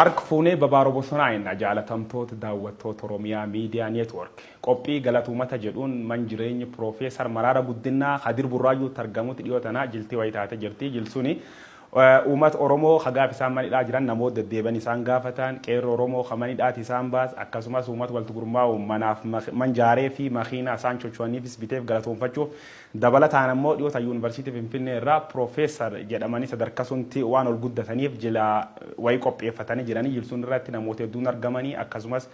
Harka fuunee babaaroo bosonaa jenna jaalatamtoota daawwattoota Oromiyaa Miidiyaa Neetwoork. Qophii galatuumata jedhuun man jireenyi Piroofeesar Maraara Guddinaa Kadir Burraayyuutti argamutti dhiyoo tana jiltii wayii taate jirti. Jilsuni uummata Oromoo ka gaaf isaan manidhaa jiran namoota deddeebi'an isaan gaafatan, qeerroo Oromoo ka manidhaati isaan baas, akkasumas uummata walitti gurmaa'u manaaf man jaaree fi makiinaa isaan chocho'aniifis biteef galatoomfachuuf, dabalataan ammoo dhiyoota Yuunivarsiitii Finfinnee irraa Piroofeesar jedhamanii sadarkaa sunti waan ol guddataniif jila wayii qopheeffatanii jiranii. Jilsuun irratti namoota hedduun argamanii, akkasumas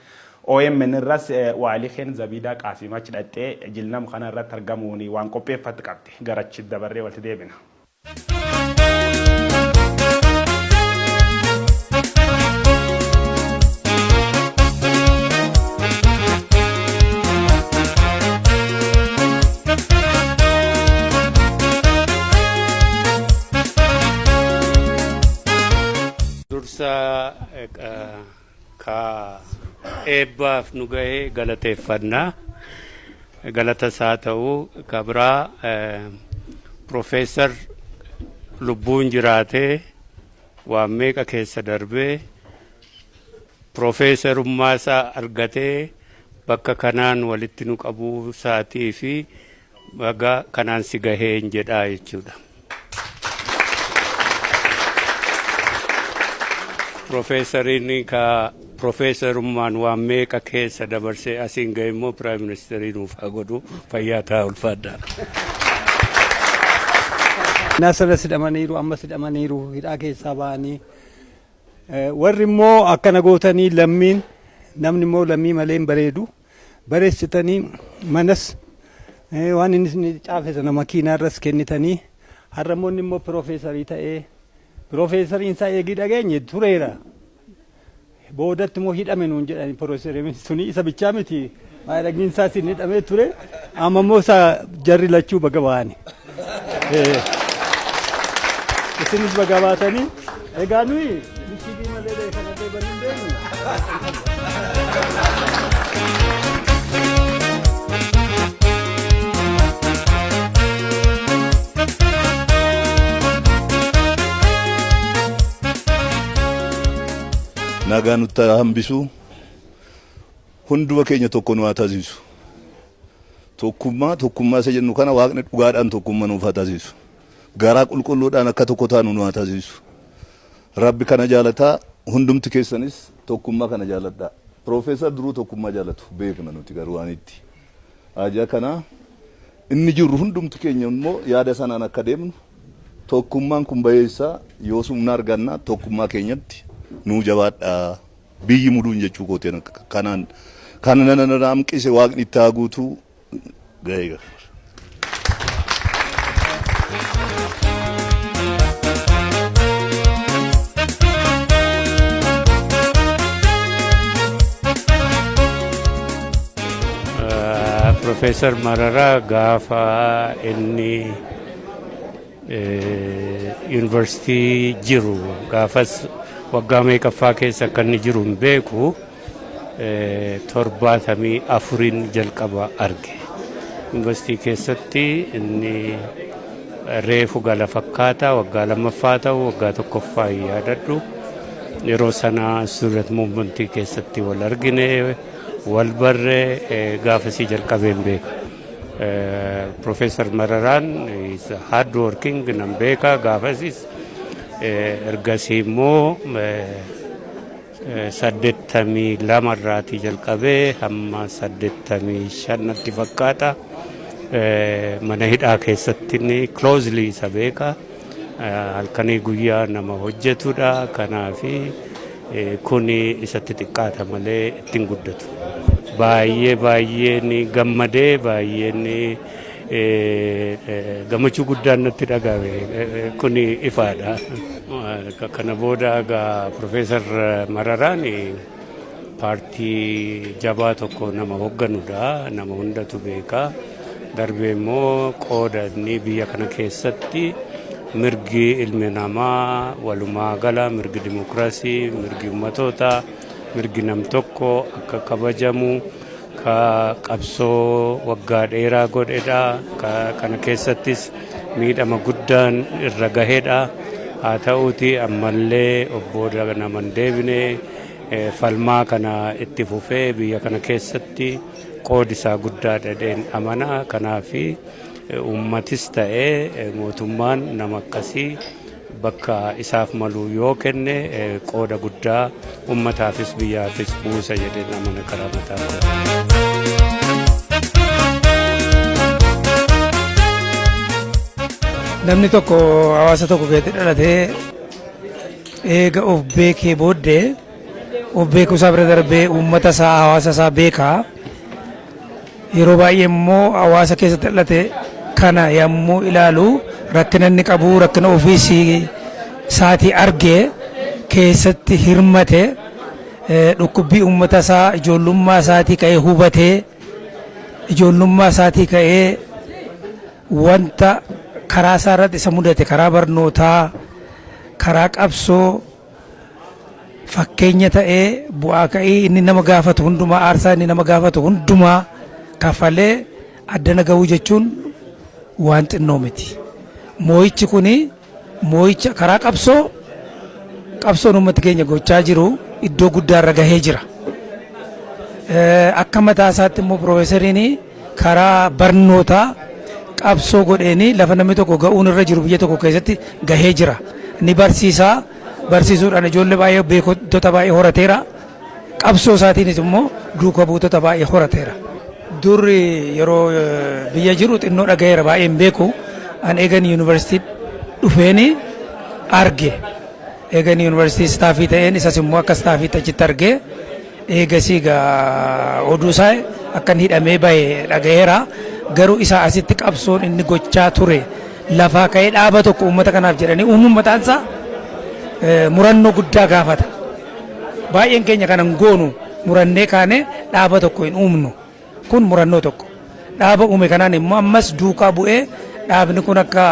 OMN irras waa'ilii keen Zabiidaa Qaasiim achi dhaqxee jilnam kana irratti argamuun waan qopheeffatte qabdi. Garachi dabarree walitti deebina. Dursa ka eebbaaf nu gahee galateeffanna. Galata isaa ta'u ka biraa, Profeesar lubbuun jiraatee waan meeqa keessa darbee Profeesarummaa isaa argatee bakka kanaan walitti nu qabuu isaatii fi baga kanaan si gaheen jedhaa jechuudha. Profeesariin ka profeesarummaan waan meeqa keessa dabarsee asiin gahe immoo piraayim ministeerii nuuf haa godhu. Fayyaa ta'a, ulfaadhaa. Sanas hidhamaniiru, ammas hidhamaniiru, hidhaa keessaa ba'anii. Warri immoo akkana gootanii, lammiin namni immoo lammii malee hin bareedu. Bareessitanii manas waan inni caafe sana makiinaa irras kennitanii, har'a immoo inni immoo piroofeesarii ta'ee, piroofeesariin isaa eegii dhageenye tureera. Boodatti immoo hidhame nuun jedhani. Piroofeesariin suni isa bichaa miti, maayiragiin isaas hin hidhamee ture. Amma immoo isaa jarri lachuu baga ba'ani. Isinis baga baatanii. Egaa nuyi mishigii malee kanallee banuu hin beeknu. Nagaa nutti haa hambisu, hunduma keenya tokko nu haa taasisu. Tokkummaa, tokkummaa isa jennu kana Waaqni dhugaadhaan tokkummaa nuuf haa taasisu. Garaa qulqulluudhaan akka tokko taanu nu haa taasisu. Rabbi kana jaalataa, hundumti keessanis tokkummaa kana jaaladhaa. Piroofeesar duruu tokkummaa jaalatu beekna nuti, garuu waan itti. Haajaa kana inni jirru hundumti keenya immoo yaada sanaan akka deemnu, tokkummaan kun bayeessaa yoo humna arganna, tokkummaa keenyatti nuu jabaadhaa. Biyyi muduun jechuu kooteen kanaan kana nana hanqise Waaqni itti haa guutuu gahee gara. Profeesar Mararaa gaafa inni yuunivarsiitii jiru, gaafas waggaa meeqaffaa keessa akka inni jiru hin beeku, 74n jalqaba arge. Yuunivarsiitii keessatti inni reefu gala fakkaata, waggaa lammaffaa ta'u waggaa tokkoffaa hin yaadadhu. Yeroo sana student movementii keessatti wal argine, wal barre, gaafasii jalqabeen beeka. Profeesar Mararaan is hard working nan beeka gaafasis. Ergasii immoo 82 irraatii jalqabee hamma 85 natti fakkaata. Mana hidhaa keessatti inni closely isa beeka. Halkanii guyyaa nama hojjetudha. Kanaafi kuni isatti xiqqaata malee ittiin guddatu. Baay'ee baay'een gammadee, baay'een gammachuu guddaan natti dhagahame, kuni ifaadha. Kana booda egaa Profeesar Mararaan paartii jabaa tokko nama hoogganudha. Nama hundatu beeka. Darbee immoo qooda inni biyya kana keessatti mirgi ilmi namaa walumaa gala, mirgi dimokiraasii, mirgi uummatootaa, mirgi nam tokko akka kabajamu ka qabsoo waggaa dheeraa godhedha. Kana keessattis miidhama guddaan irra gahedha. Haa ta'uuti ammallee of booda nama hin deebine, falmaa kana itti fufee biyya kana keessatti qoodi isaa guddaadha jedheen amana. Kanaaf uummatis ta'ee mootummaan nama akkasii bakka isaaf malu yoo kenne qooda guddaa uummataafis biyyaafis buusa jedheen amana karaa mataa koo. Namni tokko hawaasa tokko keessatti dhalatee eega of beekee booddee, of beekuu isaa bira darbee uummata isaa, hawaasa isaa beekaa. Yeroo baay'ee immoo hawaasa keessatti dhalate kana yommuu ilaalu, rakkina inni qabu, rakkina ofiis isaatii argee keessatti hirmate, dhukkubbii uummata isaa ijoollummaa isaatii ka'ee hubatee, ijoollummaa isaatii ka'ee wanta karaa isaa irratti isa mudate, karaa barnootaa, karaa qabsoo fakkeenya ta'ee, bu'aa ka'ii inni nama gaafatu hundumaa, aarsaa inni nama gaafatu hundumaa kafalee addana gahuu jechuun waan xinnoo miti. Moo'ichi kuni moo'icha karaa qabsoo, qabsoon uummati keenya gochaa jiru iddoo guddaarra gahee jira. Akka mataa isaatti immoo piroofeesariin karaa barnootaa qabsoo godheeni lafa namni tokko ga'uun irra jiru biyya tokko keessatti gahee jira. Ni barsiisaa, barsiisuudhaan ijoollee baay'ee, beektota baay'ee horateera. Qabsoo isaatiinis immoo duuka buutota baay'ee horateera. Dur yeroo biyya jiru xinnoo dhagaheera, baay'ee hin beeku. An eegan yuunivarsiitii dhufeeni arge. Eegan yuunivarsiitii staffii ta'een isas immoo akka staffiitti achitti arge. Eegasii egaa oduu isaa akka inni hidhamee bahe dhagaheera. Garuu isaa asitti qabsoon inni gochaa ture, lafaa ka'ee dhaaba tokko uummata kanaaf jedhanii uumuun mataan isaa murannoo guddaa gaafata. Baay'een keenya kana hin goonu, murannee kaanee dhaaba tokko hin uumnu. Kun murannoo tokko. Dhaaba uume kanaan immoo ammas duukaa bu'ee dhaabni kun akka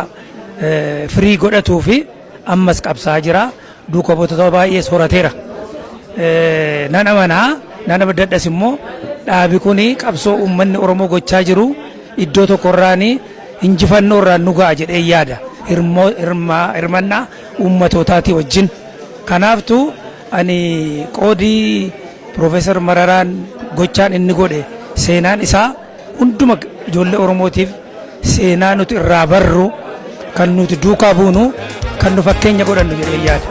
firii godhatuu fi ammas qabsaa jira. Duuka buutota baay'ees horateera. Nan amanaa, nan abdadhas immoo, dhaabi kun qabsoo uummanni Oromoo gochaa jiru iddoo tokkorraan injifannoo irraan nu ga'a jedhee yaada. Hirmannaa uummatootaati wajjin. Kanaaftu ani qoodii Piroofeesar Mararaan, gochaan inni godhe, seenaan isaa hunduma ijoollee Oromootiif seenaa nuti irraa barru, kan nuti duukaa buunu, kan nu fakkeenya godhannu jedhee yaada.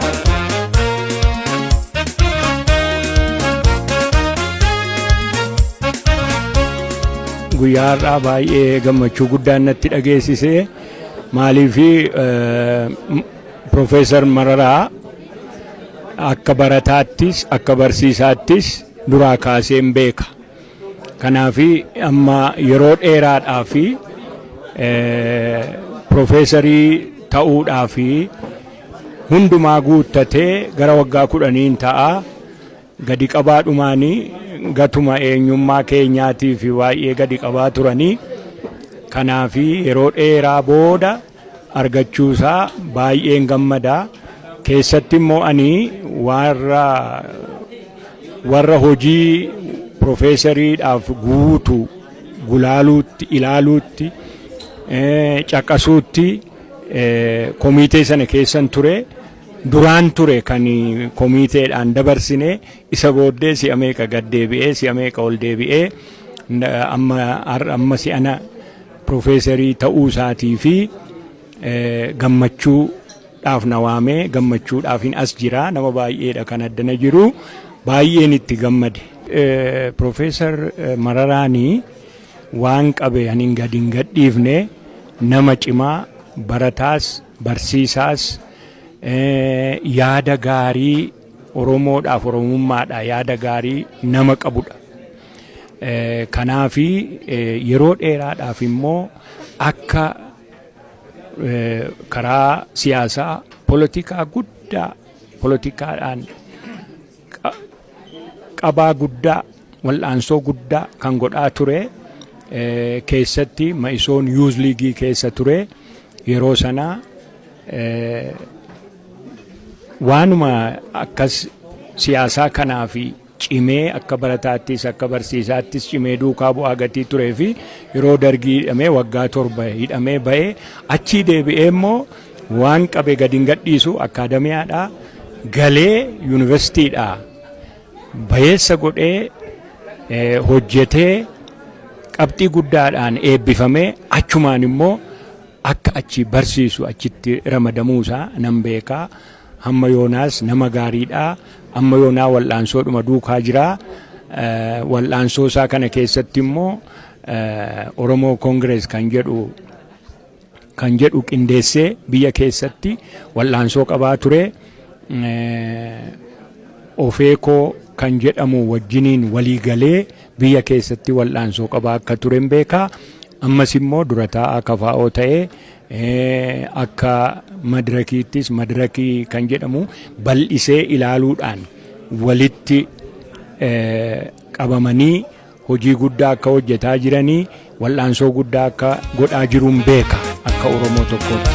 Guyyaa har'aa baay'ee gammachuu guddaan natti dhageessise. Maaliif? Piroofeesar Mararaa akka barataattis akka barsiisaattis duraa kaaseen beeka. Kanaaf amma yeroo dheeraadhaa fi piroofeesarii ta'uudhaa fi hundumaa guuttatee gara waggaa 10n ta'a. Gadi qabaadhumaanii gatuma eenyummaa keenyaatii fi baay'ee gadi qabaa turanii, kanaaf yeroo dheeraa booda argachuusaa baay'een gammadaa. Keessatti immoo ani warra hojii piroofeesariidhaaf guutu gulaaluutti, ilaaluutti, caqasuutti komiitee sana keessan ture. Duraan ture kan komiiteedhaan dabarsine. Isa booddee si'a meeqa gad deebi'ee, si'a meeqa ol deebi'ee, amma si'ana piroofeesarii ta'uu isaatii fi gammachuudhaaf na waamee, gammachuudhaaf hin as jira. Nama baay'eedha kan addana jiru, baay'een itti gammade. Piroofeesar Mararaanii waan qabe ani gadi hin gadhiifne, nama cimaa, barataas barsiisaas, yaada gaarii Oromoodhaaf, Oromummaadhaa yaada gaarii nama qabudha. Kanaafi yeroo dheeraadhaaf immoo akka karaa siyaasaa polotikaa guddaa, polotikaadhaan qabaa guddaa, wal'aansoo guddaa kan godhaa ture. Keessatti Ma'isoon Youth League keessa ture. Yeroo sana waanuma akkas siyaasaa kanaa fi cimee akka barataattis akka barsiisaattis cimee duukaa bu'aa gatii turee fi yeroo Dargii hidhamee waggaa 7 hidhamee ba'ee, achii deebi'ee immoo Waan qabe gadi hin gadhiisu akkaadamiyaadhaa galee yuunivarsiitiidhaa bayeessa godhee hojjetee qabxii guddaadhaan eebbifamee achumaan immoo akka achi barsiisu achitti ramadamuusaa nan beeka. Hamma yoonaas nama gaariidha. Amma yoonaa wal'aansoodhuma duukaa jira. Wal'aansoo isaa kana keessatti immoo Oromoo Congress kan jedhu qindeessee biyya keessatti wal'aansoo qabaa ture. Ofeekoo kan jedhamu wajjiniin walii galee biyya keessatti wal'aansoo qabaa akka ture hin beekaa. Ammas immoo dura taa'aa KFO ta'ee akka madirakiittis madirakii kan jedhamu bal'isee ilaaluudhaan walitti qabamanii hojii guddaa akka hojjetaa jiranii wal'aansoo guddaa akka godhaa jiruun beeka akka Oromoo tokkootti.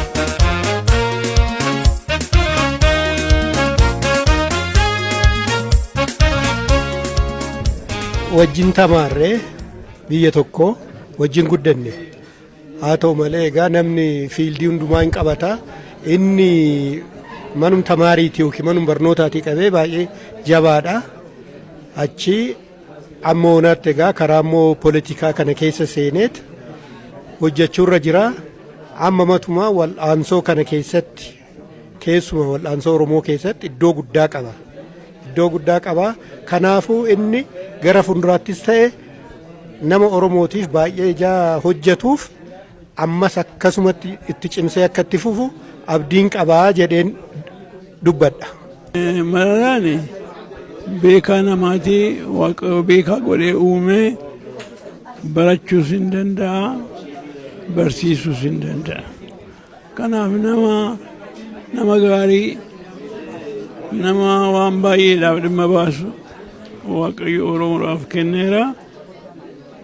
Wajjin tamaarree, biyya tokko wajjin guddanne. Haa ta'u malee, egaa namni field hundumaa hin qabata. Inni manum tamaariitii yookiin manum barnootaatii qabee baay'ee jabaadha. Achi amma oonaatti egaa karaa immoo poolitikaa kana keessa seeneet hojjechuurra jira. Amma matuma wal'aansoo kana keessatti, keessuma wal'aansoo Oromoo keessatti iddoo guddaa qaba. Iddoo guddaa qaba. Kanaafuu inni gara fuulduraattis ta'e nama Oromootiif baay'ee ijaa hojjetuuf ammas akkasumatti itti cimsee akka itti fufu abdiin qabaa jedheen dubbadha. Mararaan beekaa namaatii. Waaqayyo beekaa godhee uumee, barachuus hin danda'a, barsiisuus hin danda'a. Kanaaf nama gaarii, nama waan baay'eedhaaf dhimma baasu Waaqayyo Oromoodhaaf kenneera.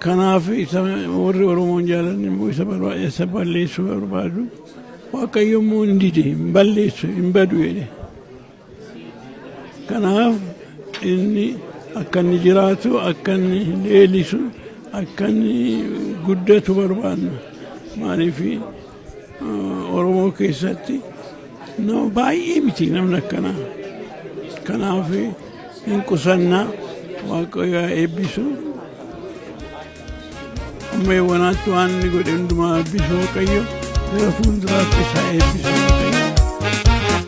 Kanaaf isa warri Oromoon jaalanne immoo isa balleessuu barbaadu. Waaqayyo immoo hin dide, hin balleessu, hin badu jedhe. Kanaaf inni akka inni jiraatu, akka inni leellisu, akka inni guddatu barbaanna. Maaliif, Oromoo keessatti nama baay'ee miti namni akkanaa. Kanaaf hin qusannaa, Waaqayyo haa eebbisu. Amma eewwanaatti waan inni godhe hundumaa eebbisu Waaqayyo, gara fuulduraatti isaa eebbisu Waaqayyo.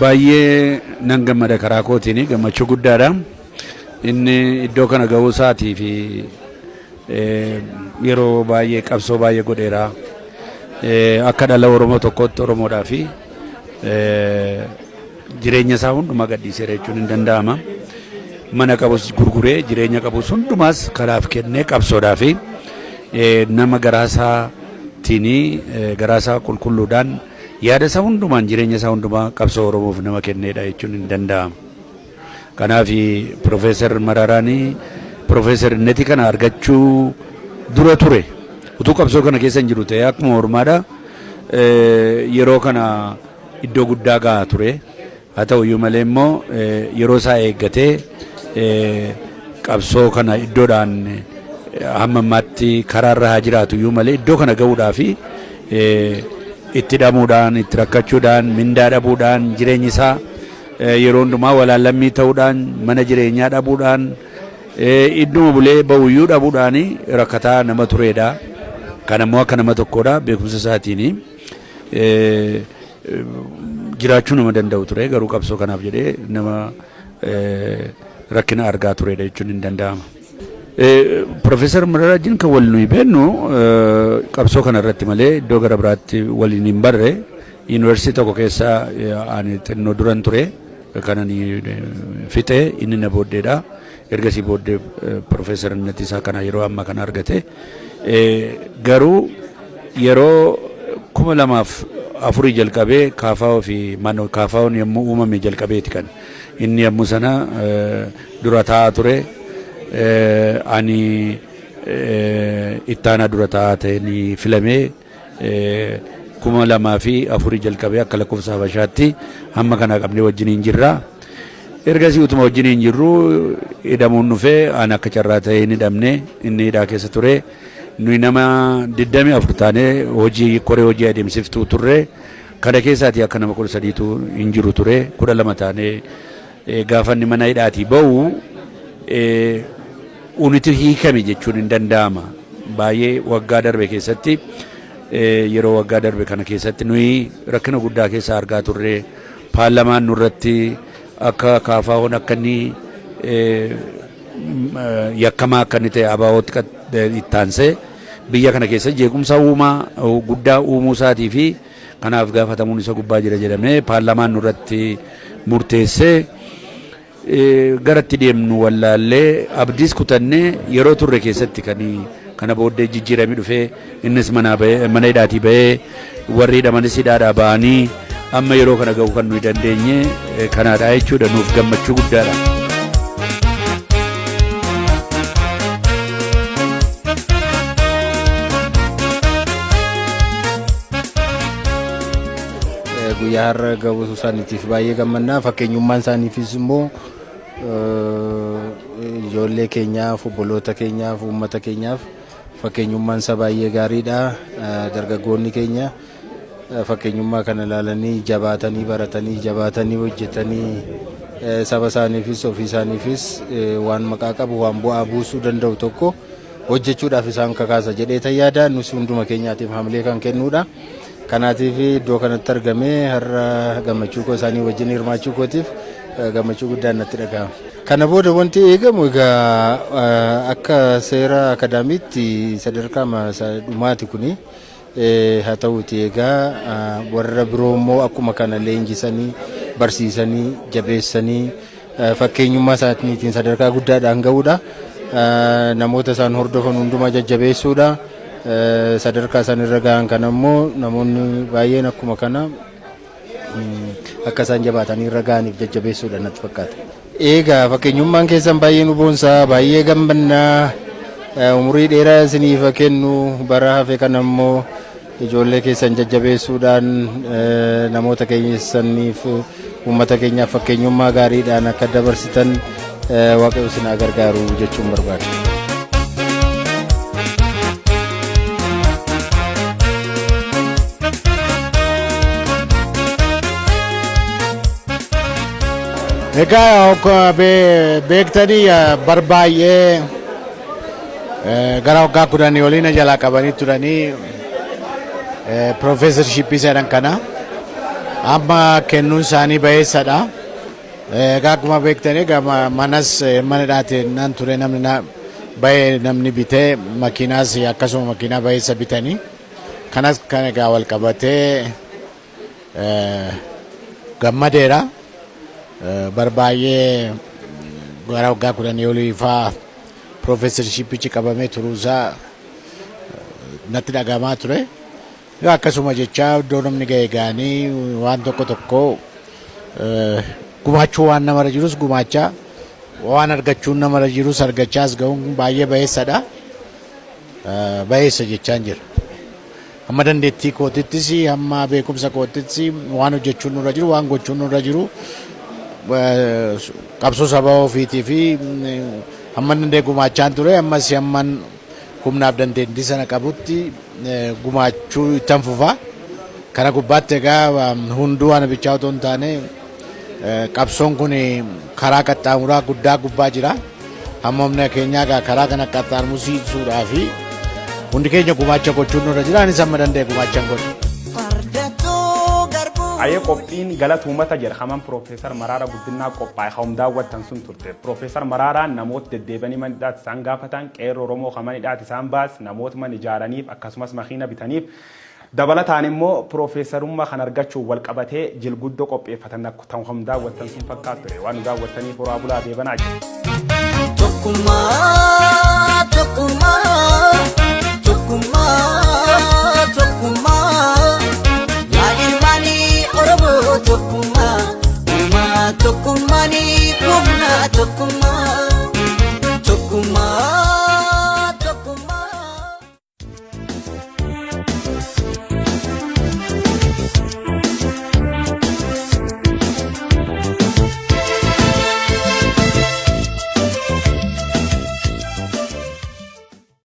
Baay'ee nan gammada, karaa kootiin gammachuu guddaadha. Inni iddoo kana ga'uu isaatii fi yeroo baay'ee qabsoo baay'ee godheera. Akka dhala Oromoo tokkootti Oromoodhaa fi jireenya isaa hundumaa gadhiiseera jechuun hin danda'ama. Mana qabus gurguree, jireenya qabus hundumaas kanaaf kennee, qabsoodhaa fi nama garaa isaatiin, garaa isaa qulqulluudhaan, yaada isaa hundumaan, jireenya isaa hundumaa qabsoo Oromoof nama kenneedha jechuun hin danda'amu. Kanaaf Piroofeesar Mararaan piroofeesarinneti kana argachuu dura ture. Utuu qabsoo kana keessa hin jiru ta'ee akkuma ormaadha. Yeroo kana iddoo guddaa gahaa ture. Haa ta'u iyyuu malee immoo yeroo isaa eeggatee qabsoo kana iddoodhaan hamma ammaatti karaarra haa jiraatu iyyuu malee, iddoo kana gahuudhaa fi itti dhamuudhaan, itti rakkachuudhaan, mindaa dhabuudhaan, jireenyi isaa yeroo hundumaa walaallammii ta'uudhaan, mana jireenyaa dhabuudhaan, idduma bulee ba'uyyuu dhabuudhaan rakkataa nama turedha. Kan ammoo akka nama tokkodha beekumsa isaatiin jiraachuu nama danda'u ture, garuu qabsoo kanaaf jedhee nama rakkina argaa turedha jechuun hin danda'ama. Profeesar Mararaa wajjin kan wal nuyi beennu qabsoo kana irratti malee iddoo gara biraatti waliin hin barre. Yuunivarsiitii tokko keessa ani xinnoo duran ture kan ani fixe, inni na booddeedha. Ergasii booddee Profeesar isaa kana yeroo ammaa kana argate. Garuu yeroo 2004 jalqabee KFO fi KFO'n yommuu uumame jalqabeeti kan inni yommuu sana dura taa'aa ture. Ani ittaanaa dura taa'aa ta'een filamee 2004 jalqabee akka lakkoofsa Habashaatti hamma kana qabnee wajjiniin jirra. Ergasii utuma wajjin hin jirru hidhamuun dhufee an akka carraa ta'ee hin hidhamne inni hidhaa keessa ture. Nuyi nama 24 taanee hojii koree hojii adeemsiftuu turre. Kana keessaatii akka nama 13tu hin jiru ture. 12 taanee gaafa inni mana hidhaatii ba'u unitu hiikame jechuun hin danda'ama. Baay'ee waggaa darbe keessatti yeroo waggaa darbe kana keessatti nuyi rakkina guddaa keessa argaa turre. Paarlamaan nurratti akka KFO'n akka inni yakkamaa akka inni ta'e ABO'tti ittaansee biyya kana keessa jeequmsa uumaa guddaa uumuu isaatii fi kanaaf gaafatamuun isa gubbaa jira jedhamee paarlamaan nurratti murteessee garatti deemnu wallaallee abdiis kutannee yeroo turre keessatti kan kana booddee jijjiirami dhufee innis mana hidhaatii bahee warri hidhamanis hidhaadhaa ba'anii amma yeroo kana ga'uu kan nuyi dandeenye kanaadha jechuudha nuuf gammachuu guddaadha. Guyyaa har'a ga'uu isaaniitiif baay'ee gammannaa. Fakkeenyummaan isaaniifis immoo ijoollee keenyaaf, obboloota keenyaaf, uummata keenyaaf fakkeenyummaan isaa baay'ee gaariidha. Dargaggoonni keenya fakkeenyummaa kana ilaalanii jabaatanii baratanii, jabaatanii hojjetanii saba isaaniifis ofii isaaniifis waan maqaa qabu, waan bu'aa buusuu danda'u tokko hojjechuudhaaf isaan kakaasa jedhee yaada. Nus hunduma keenyaatiif hamilee kan kennuudha. Kanaatiif iddoo kanatti argamee har'a gammachuu koo isaanii wajjin hirmaachuu kootiif gammachuu guddaan natti dhaga'ama. Kana booda wanti eegamu egaa akka seera akadaamiitti sadarkaa dhumaati kuni. Haa ta'uuti egaa warra biroo immoo akkuma kana leenjisanii barsiisanii jabeessanii fakkeenyummaa isaaniitiin sadarkaa guddaadhaan ga'uudha. Namoota isaan hordofan hundumaa jajjabeessuudha. Sadarkaa isaan irra ga'an kana immoo namoonni baay'een akkuma kana akka isaan jabaatanii irra ga'aniif jajjabeessuudha natti fakkaata. Egaa fakkeenyummaan keessan baay'ee nu boonsaa, baay'ee gammannaa, umurii dheeraa isiniif haa kennu, bara hafe kana immoo ijoollee keessan jajjabeessuudhaan namoota keessaniif uummata keenyaaf fakkeenyummaa gaariidhaan akka dabarsitan Waaqayyo isin haa gargaaru jechuun barbaada. Egaa akkuma beektanii bar baay'ee gara waggaa 10 olii na jalaa qabanii turanii piroofeesarshiippii jedhan kana amma kennuun isaanii bayeessadha. Egaa akkuma beektanii egaa manas mana dhaateen nan ture namni na bahee namni bitee makiinaas akkasuma makiinaa bayeessa bitanii kanas kan egaa wal qabatee gammadeera. Bar baay'ee gara waggaa 10 olii faa piroofeesarshiippichi qabamee turuusaa natti dhagahamaa ture. Akkasuma jechaa iddoo namni ga'e ga'anii waan tokko tokko gumaachuu waan namarra jirus gumaachaa waan argachuun namarra jirus argachaas ga'uun baay'ee bayeessadha. Bayeessa jechaan jira. Hamma dandeettii kootittis hamma beekumsa kootittis waan hojjechuun nurra jiru waan gochuun nurra jiru qabsoo saba ofiitii fi hamma danda'e gumaachaan ture ammas hamman humnaaf dandeettii sana qabutti gumaachuu ittan fufa. Kana gubbaatti egaa hunduu ana bichaa otoo hin taane qabsoon kun karaa qaxxaamuraa guddaa gubbaa jira. Hamma humna keenyaa egaa karaa kana qaxxaamursiisuudhaa fi hundi keenya gumaacha gochuun nurra jira. Anis hamma danda'e gumaachan godha. Ayee qophiin galata uummata jedha haman Piroofeesar Maraara Guddinaa qophaa'e hawum daawwattan sun turte. Piroofeesar Maraaraan namoota deddeebi'anii mana hidhaatti isaan gaafatan, qeerroo Oromoo kan mana hidhaatti isaan baas, namoota mana ijaaraniif akkasumas makiina bitaniif dabalataan immoo piroofeesarummaa kan argachuun wal qabatee jilguddoo qopheeffatan tan hawum daawwattan sun fakkaatu ture. Waan nu daawwattaniif horaa bulaa deebanaa jedha. Tokkummaa, tokkummaa, tokkummaa, tokkummaa. Yaa ilmaanii Oromoo tokkummaa, uumaa tokkummaanii humna tokkummaa.